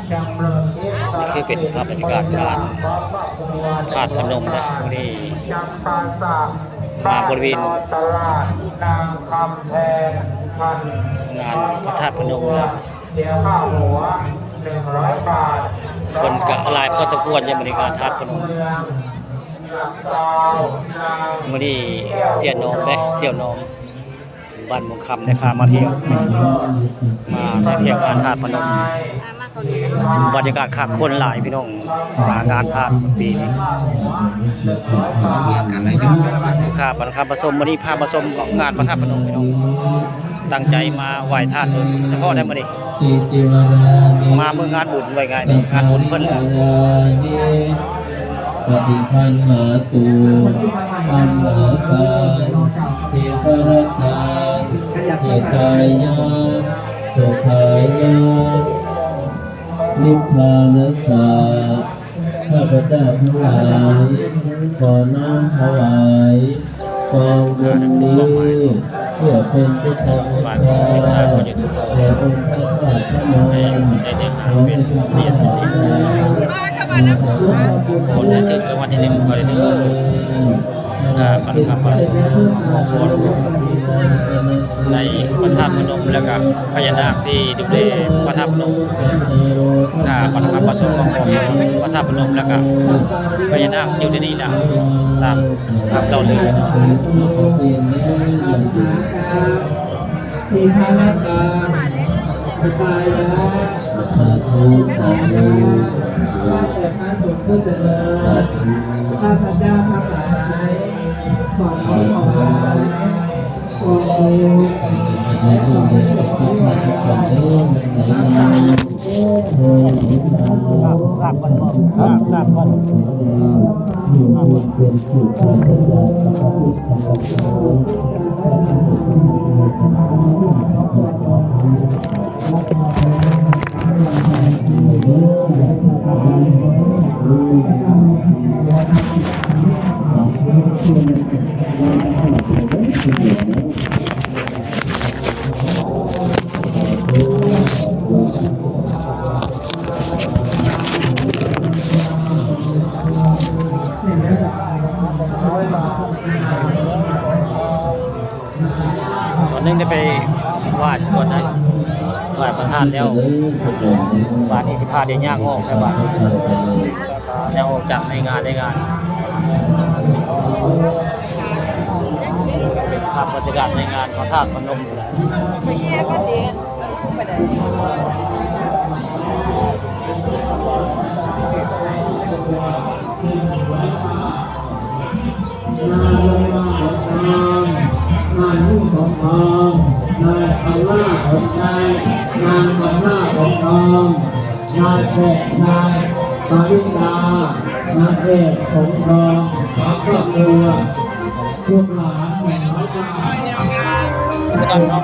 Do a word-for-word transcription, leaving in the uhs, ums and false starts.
นี่คือเป็นภาพบรรยากาศงานธาตุพนมนะ วันนี้มาบริเวณ งานพระธาตุพนมนะ คนก็หลายพอสมควร ยังบรรยากาศธาตุพนม มื้อนี้เสี่ยหนอมเด้ เสี่ยหนอม บ้านม่วงคำได้พามาเที่ยว มาเที่ยวงานธาตุพนม บรรยากาศคัก คนหลายพี่น้อง มางานธาตุปีนี้ ครับ พามาชม มื้อนี้พามาชมงานพระธาตุพนมพี่น้อง ตั้งใจมาไหว้ธาตุโดยเฉพาะได้มื้อนี้ มาเมืองงานบุญไว้ไงนี่ งานบุญเพิ่น ปฏิคันหาตู อัมหากัง เทวรตา หิตายะ สุขายะ นิพพานัสสะ ข้าพเจ้าทั้งหลาย ขอน้อมถวาย กองบุญนี้ เพื่อเป็นพุทธบูชาแด่องค์พระธาตุพนม ขอให้ข้าพเจ้าทั้งหลาย ขอให้ถึงรางวัลที่หนึ่งก่อนเด้อ อ่า ปันคำประสงค์ขอพรในพระธาตุพนม แล้วก็พญานาคที่ดูแลพระธาตุพนม อ่า ปันคำประสงค์ขอพรพระธาตุพนม แล้วก็พญานาคอยู่ที่นี่นะ ตาม ครับ เราเลยเนาะ ทีฆนตา สตายะ สาธุ สาธุ ข้าแต่พระสงฆ์ผู้เจริญ ข้าพเจ้าทั้งหลาย ขอน้อมถวาย ขอ ตอนนี้ได้ไปไหว้สกลนะ ไหว้พระธาตุแล้ว บาดนี้สิพาเดินย่างออกไปบาด ย่างออกจากในงาน ในงาน เป็นภาพบรรยากาศในงานพระธาตุพนม นายลงมาหนทาง นายมุ่งสองทาง นายอำนาจสมชาย นางอำนาจสมทอง นายแขก นายปาริตา นางเอกสมทอง พร้อมครอบครัว ลูกหลานหนึ่งร้อยเก้า ไม่ต้องเนาะ